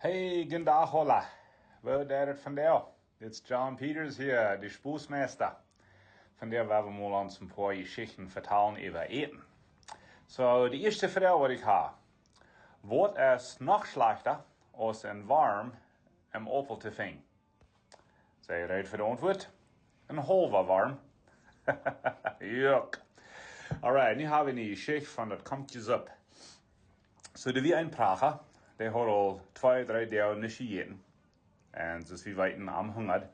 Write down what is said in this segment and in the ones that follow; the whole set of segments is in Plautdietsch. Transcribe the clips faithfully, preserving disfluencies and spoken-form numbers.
Hey, gooden Dach, hola. Woo jeit et vondoag? Dit es John Peters hia, de Spoosmeista. Vondoag woa wie mol ons een poa Jeschichten vetalen äwa Äten. Soo, de ieeschte Froag waut ekj hab: Waut es noch schlajchta aus een Worm em Aupel to finjen? Sent jie reed fa de Auntwuat? Een haulwa Worm. Juk. Alright, nu hab wie eene Jeschicht von daut Komkjesupp. Soo, doa wia een Pracha, dee haud aul twee, dree Doag nuscht jejäten. Un soo aus wie weeten, am hungat.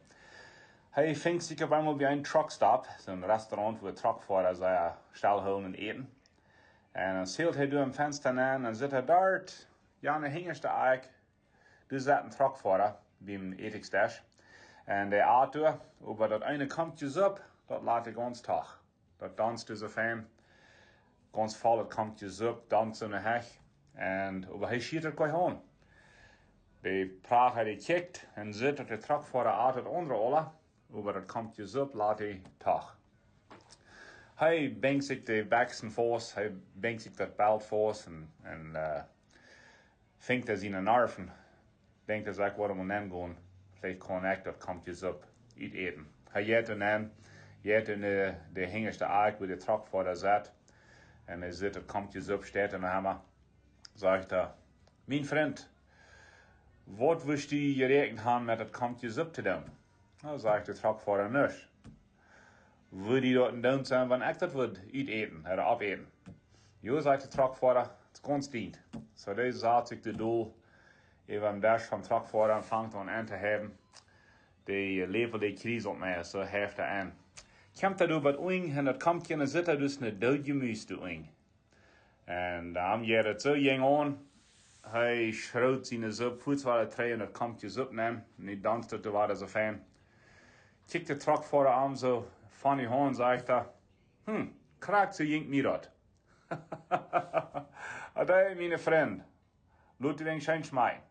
Hee finjt sikj opp eemol bie een Truckstop, soon Restaurant, wua Truckfoara sikj stellhoolen un äten. Un dan sieekjt hee derch een Fensta nenn un sitt hee doa, jo, aune hinjaschte Akj, doa sitt een Truckfoara biem Ätingsdesch. Un dee at doa, oba daut eene Komkjesupp, daut lat hee gaunz toch. Daut daunst soo fein. Gaunz voll daut Komkjesupp, daunst soo ne Hech. Un, oba hee schieet daut kjeen aun. De Pracha, dee kjikjt un sitt daut de Truckfoara at daut aundre aula, oba daut Komkjesupp lat hee toch. Hee binjt sikj de Bekjsen faust, hee binjt sikj daut Belt faust un, un, eh, finjt hee siene Nerven. Denkjt hee sikj, waut mott nu gonen? Veleicht kaun ekj daut Komkjesupp utäten. Hee jeit doa nenn, jeit enne, de hinjaschte Akj, wua de Truckfoara sitt. Un hee sitt daut Komkjesupp, steit en de Hamma. Sajcht hee: "Mien Frint, waut wurscht du jeräakjent haben met daut Komkjesupp to doonen?" "Na," sajcht de Truckfoara, "nuscht." "Wudd die daut endoont sennen, wan ekj daut wudd utäten, ooda opäten?" "Jo," sajcht de Truckfoara, "daut es gaunz dient." Soo, dee sat sikj doa dol äwa dän Desch vom Truckfoara un fangt aun aun to haben. De Läpel, dee kjrieselt mea, soo heft hee aun. Kjemt hee doa bat unjen, un daut Komkje, un sitt hee doa ne doodje Mus doa unjen. Un dan jeit et soo, jinkj aun. Hee schroot siene Supp, fuaz wada trigj en daut Komkjesupp nenn. Un hee daunst daut wada soo fein. Kjikjt de Truckfoara am soo von de Haunt, sajcht hee: "Hm, krakjt soo jinkj mie daut." "Ade, miene Frind. Lot die wens scheen schmakjen."